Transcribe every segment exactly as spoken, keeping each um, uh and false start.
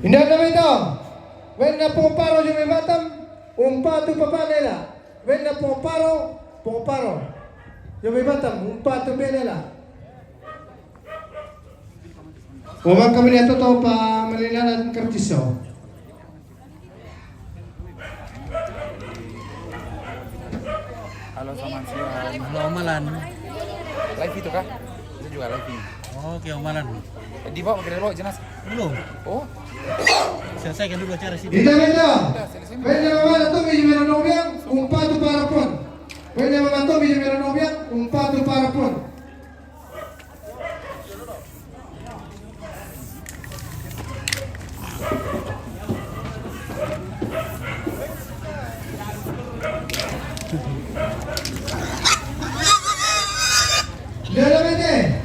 Inda na mai to. Wen na pongparo yo mai Batam, umpatu papa lela. Wen na pongparo, pongparo yo mai Batam, umpatu pe lela. Uma kami ni atoto pa malinanan kartiso. Halo, selamat siang. Halo, Om Alan. Live itu kah? Saya juga live ini. Oke, Om Alan. Eh, di bawah, makin di bawah, jelas. Belum. Oh. Selesaikan dulu acara sini. Kita minta. Pwede naman ito, medyo meron na umiyak, umpatu para pon. Pwede naman ito, medyo meron na umiyak, umpatu para pon. Realmente,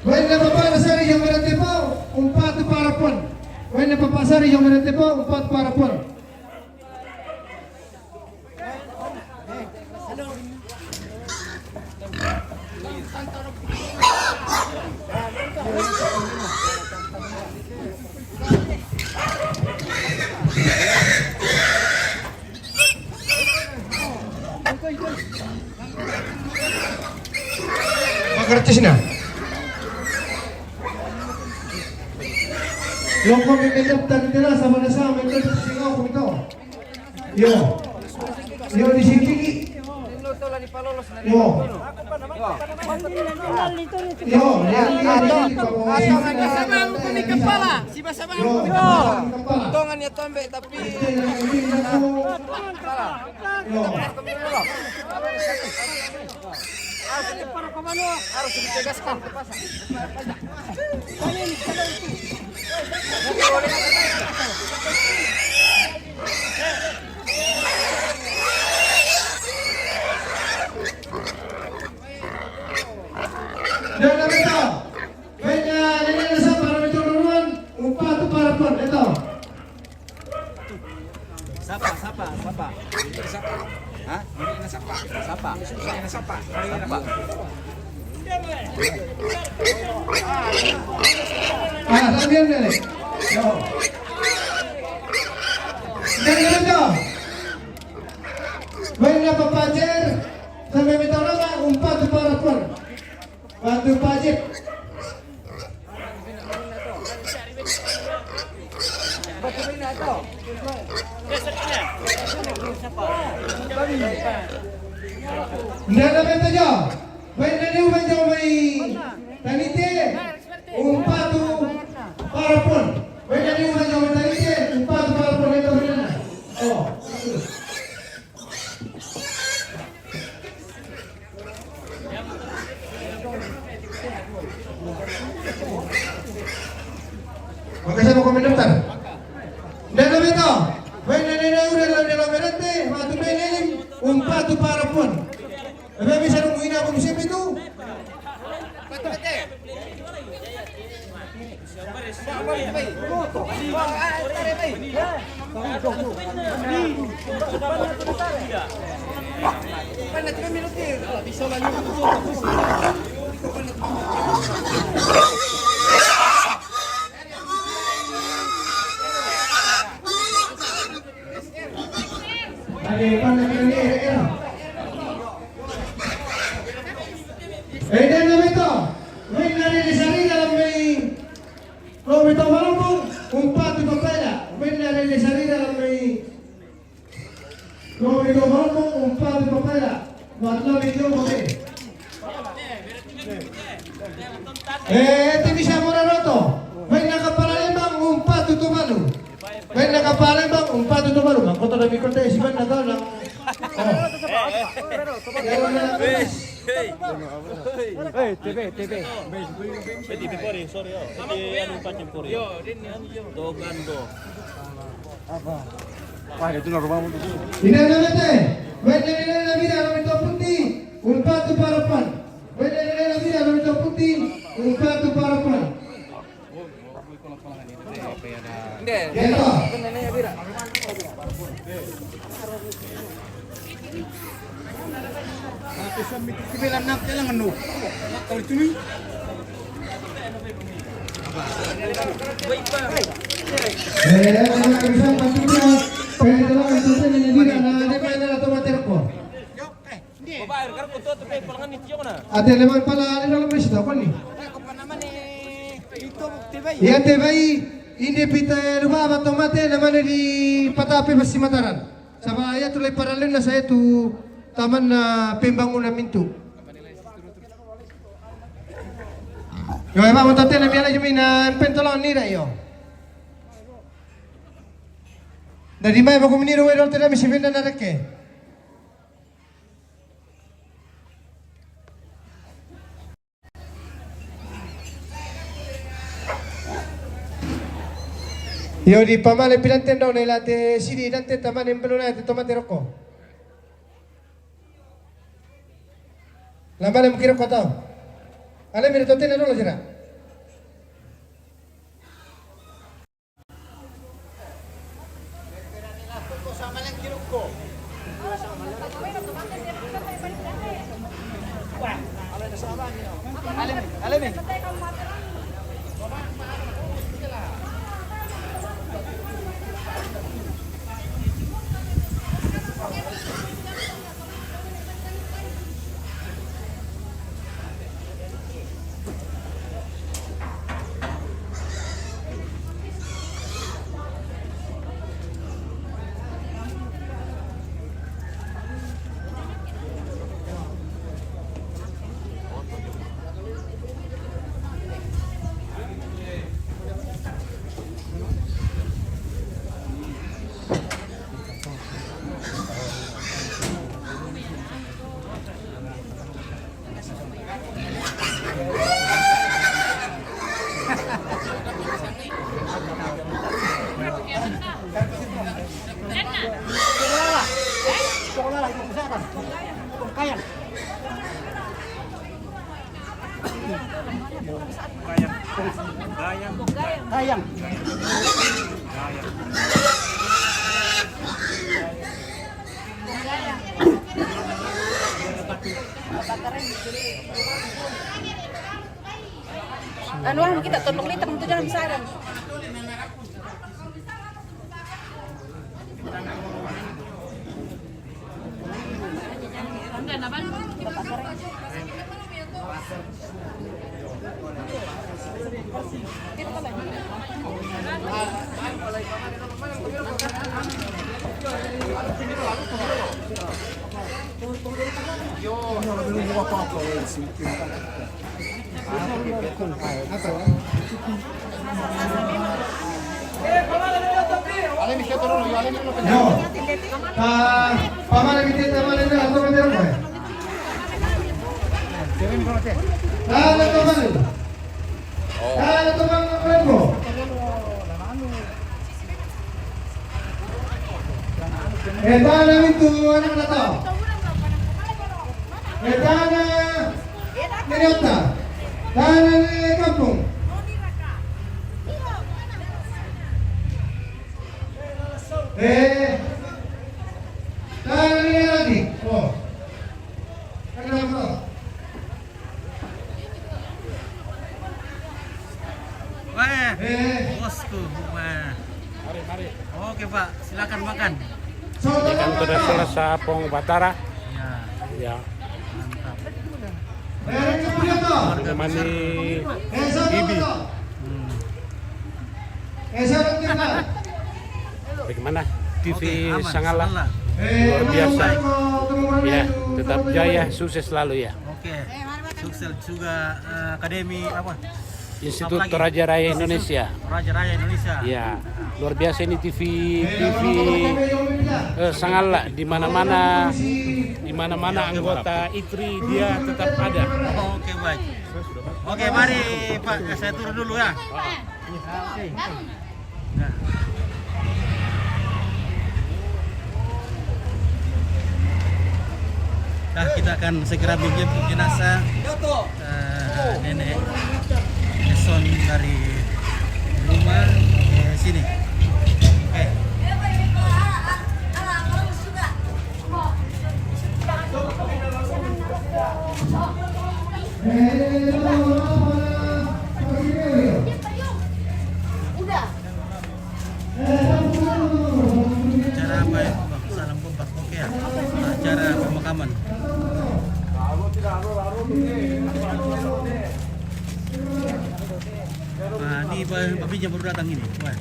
wen na papa na sari yo merante po, umpatu para pon. Wen na papa sari yo merante po, umpatu para pon. Makartis na. Loko mi mendap tadi tela sama na sama mendap singa kumito. Yo. Yo, di sini. Yo. Yo, ya, ya, ya. Sama, sama, sama, kepala. Si sama, sama. Yo. Tongan ya tombe tapi. Yo. Harus ditegaskan. Dana beta. Beta, ini ada siapa? Ada beta duluan. Umpatu para pon, beta. Sapa, sapa, sapa? Hah? Ini sapa? Sapa? Ini sapa? Sapa? Ah, también dele. No. Jangan lupa. Wen na papa Jer, sampai minta nama, umpatu para pon. Bantu Pak Jer. Nda na beta yo. Wen na ni uban yo mai Tanite. Umpatu para pon. Wen na ni uban yo mai Tanite. Umpatu para pon. Wen na. Oh. Makasama ko mendaftar. Nda na beta. Wen na nena ura la nena merente, matu menelim, umpatu para pon. Ebe bisa nungguin apa musim itu? Eden na beta. Wen na nena sarira la mai. Lo mi to malombo, umpatu papela, wen na nena sarira la mai. Lo mi to malombo, umpatu papela, wan lo mi to mo. Eh, ti bisa mora roto. Wen na kapala lembang, umpatu tumalu. Wen na kapala lembang, umpatu tumalu. Makoto na mi kote, si wen na to na. Oh. Ya, wen na. Hey, T V, T V. Eh, T V pori, sorry, oh. T V anu pancing pori. Togando. Apa? Wah, itu normal untuk. Ina na mete. Wende ina na mira, no mito puti. Umpatu para pon. Wende ina na mira, no mito puti. Umpatu para pon. Nde. Geto. Eh, bisa bantu dia. Pengen jalan itu saya nyanyi dia. Nah, dia main dalam tomat terko. Ate leman pala ali dalam mesi tau koni. Iya te bai, inde pita lupa ba tomate namane di patape basi mataran. Saba iya tu lai paralin na saya tu taman na pembangunan mintu. Yo, eba mo tate na miala jumi na empen tolong ni da yo. Dari mai baku miniru we dol te da misi venda na reke. Yo di pamale pilanten dau na ilate sidi dante tamane mbelu na te tomate roko. Lambale mukira kotau. Ale mire totena dolo jira. Kayang. Kayang. Kayang. Anu, ah, kita tolong lihat, kamu tuh jangan sadar. Yo. Pa, pamale mi tete, pamale mi tete, pamale mi tete. Dale, pamale. Dale, pamale, pamale. Etana mintu anak na tau. Etana nene ota. Tana nene kampung. Eh. Tana nene lagi. Oh. Kenapa? Weh, bosku, weh. Oke, Pak, silakan makan. Ikan sudah selesai, Pong Batara. Ya. Ya. Mantap. Menemani Bibi. Hmm. Bagaimana? T V Sangala. Luar biasa. Ya, tetap jaya, sukses selalu ya. Oke. Sukses juga, eh, Akademi apa? Institut Toraja Raya Indonesia. Toraja Raya Indonesia. Ya, luar biasa ini T V, T V, eh, Sangala di mana-mana, di mana-mana anggota ITRI dia tetap ada. Oke, baik. Oke, mari Pak, saya turun dulu ya. Oke. Nah. Nah, kita akan segera menjemput jenazah, eh, Nenek Eson dari rumah ke sini. Oke. Udah. Ah, ni ba, babi yang baru datang ini. Wah.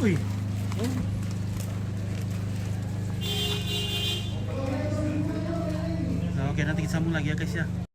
Ui. Oh. Ah, oke, nanti kita sambung lagi ya, guys, ya.